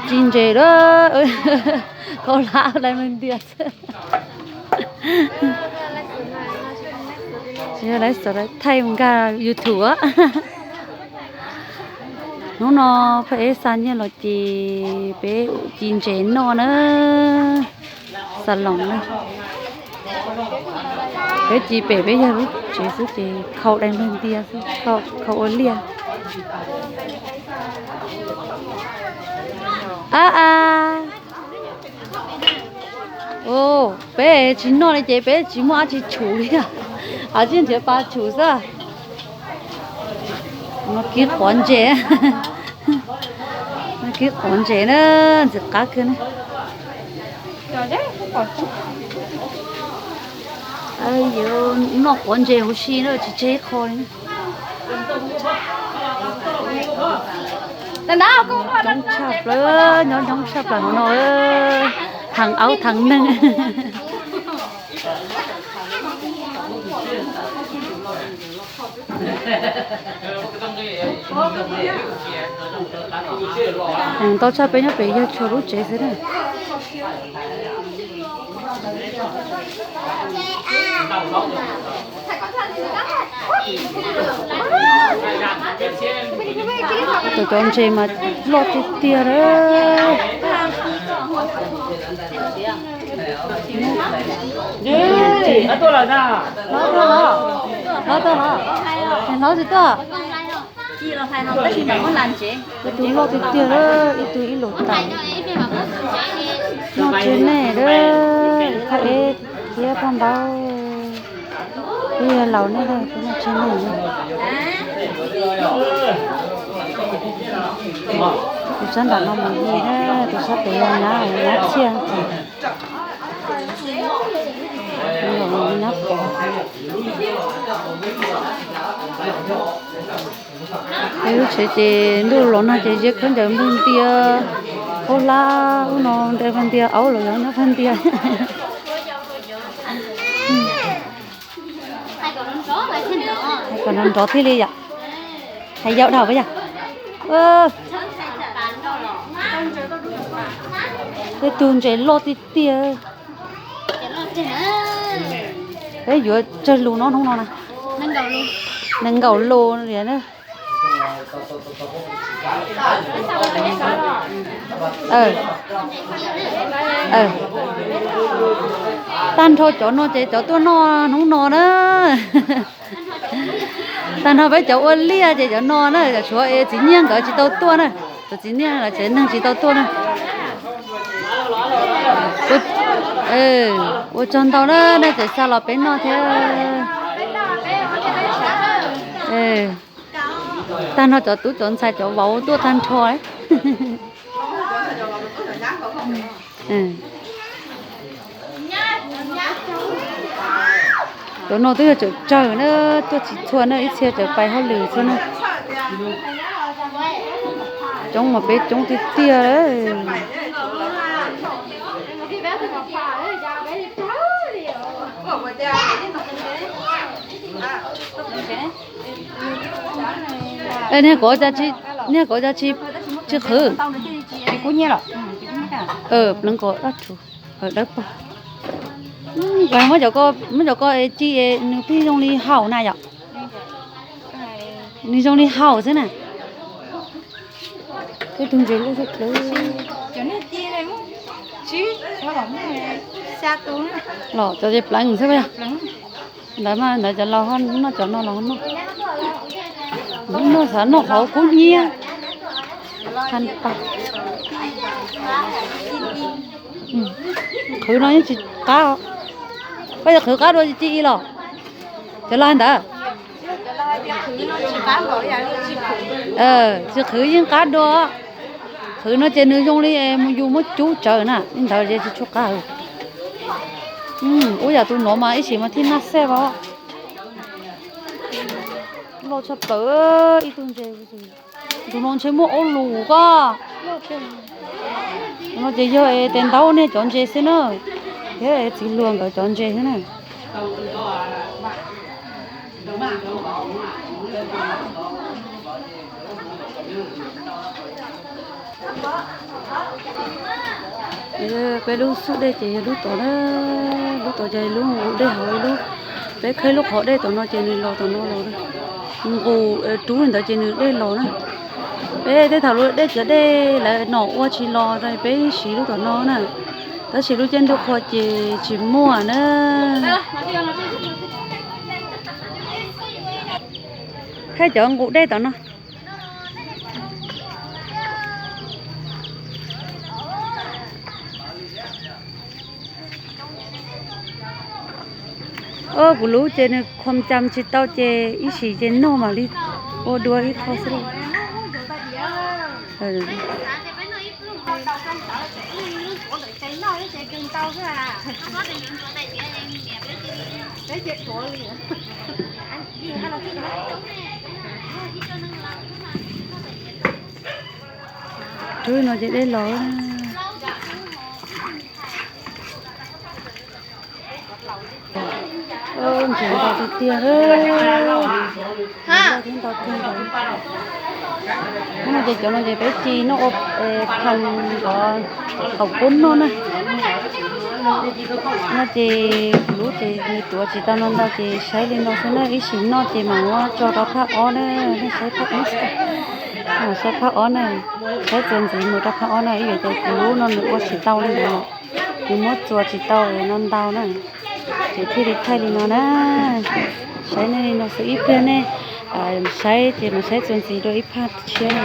Ci ntses lawm, khaub hlab dai npleg ntias xwb. Tsis yog lawv xav thaij mus nkag YouTube. Hnub no peb xa nyiaj los ces peb ci ntses noj na, xa loos na. Peb ci pem peb yawg lub tsev xwb ces khau dai npleg ntias xwb, khau ua liaj. A a, peb tsis noj li ces peb tsis muaj dab tsi tshum li, a tsis nrhiav pa tshum xwb. No kib quav ntses, no kib quav ntses na, ntxim qab kawg na. Yuav noj quav ntses huv si na, tsis tseg ib qho li. Coob tshaj plaws, nyob coob tshaj plaws hauv no, thav aub thav neeg. Tau tshaj peb nyob pem yawg Tshuas lub tsev xwb na. Cov, cov ntses mas loj tiag tiag lawm. Hlob tuaj los? Hlob tsis tuaj? Ib tug loj tiag tiag lawm, ib tug ib lus tais. Noj tsis nej lawm, thaj eb thiab paj ntaub. Twb yog laus nej, twb noj tsis nej. Tus sab nram no mus yig na, tus sab pem yog nyab, nyab txhiaj. Nyab pov. Peb lub tsev ces ntuj los nag ces ziab khaub ncaws npleg ntias, khaub hlab ub no nte npleg ntias, aub los yog nyob npleg ntias. Hais kom nrov nrov thiaj li yom. Hais yau dhau yom. Tej tug ntses loj tiag tiag. Peb yuav tsawg lus no hnub no na? Nees nkaum lus li na. Tag nrho cov no ces cov tuaj noj hnub no na. Tag nrho peb cov ua liaj ces cov no na, cov tshuav es txiv Nyiaj nkawd tsis tau tuaj na. Cov txiv Nyiaj lawv tsev neeg tsis tau tuaj na. Ua tsaug ntau na, nej tseem xa los peb noj thiab. Tag nrho cov tub cov ntxhais cov vauv tuaj tag nrho. Cov no twb yog tseem tsawg na, tuaj tsis txhua na, ib txhia tseem pais hauj lwm xwb na. Coob mas peb coob tiag tiag. Niag kov, niag kov cas tsis qhwv? Pleev kom dawb paug. Muab cov ko ci es nws thiaj zoo li haum na yom. Nws zoo li haum xwb na. Tej tug ntses loj xwb. Los cov ces pleev xwb yog. Ntawd mas ntawd cov laus noj cov no los noj. Noj xav noj qhov kub hnyiab. Qhwv no yeej tsis qab. Koj yog qhwv qab dua ci i los? Cov laus ntawd. Tsis qhwv yeej qab dua. Qhwv no ces nws zoo li mus yus muab cub tsawv na, li ntawd ces tsis tshua qab. Ub, yam tus no mas ib sim mas thiaj naj xaj os. Loj tshaj plaws ib tug ntses. Tus no ntshe muaj ob lus koj. Tus no ces yog tes ntaub nej cov ntses xwb na, thiab txiv hluas nkawd cov ntses xwb na. Peb lub xub dej ces yog lub tod na, lub tod ces lub nqus dej hauv lub. Peb khawb lub qhov dej tom no ces nws los tom no los. Nqus rub li ntawd ces nws dej los na. Peb tej thaum lub dej cov dej lawv nom ua tsis los, peb siv lub tom no na. Tab sis lub caij ntuj qhua ces tsis muaj na. Thaij cov nqus dej tom no. Kuv lub ces nws khom cam tsis tau ces ib sim ces noj mam li ua dua ib qho xwb. Rub no ces dej los. Ntxim ntau tiag tiag. Ntau thiab ntau kawg nkaus. Hnub no ces cov no ces peb ci noj ua phas cov thaum kub noj na. No ces kuv lub ces nws tuav tsis tau no ntau ces saib li no xwb na, ib sim noj ces mam muab tso rau phaj ob na, nej saib phaj ob xwb. Saib phaj ob na, saib txuas ntxiv mus rau phaj ob na, ib yam ces kuv lub no nws ua tsis tau li ntawd, nws muab txuas tsis tau no ntau na, ces thiaj li thaij li no na. Saib nej li no xwb, ib pliag nej saib ces mam saib txuas ntxiv rau ib phaj tshiab na.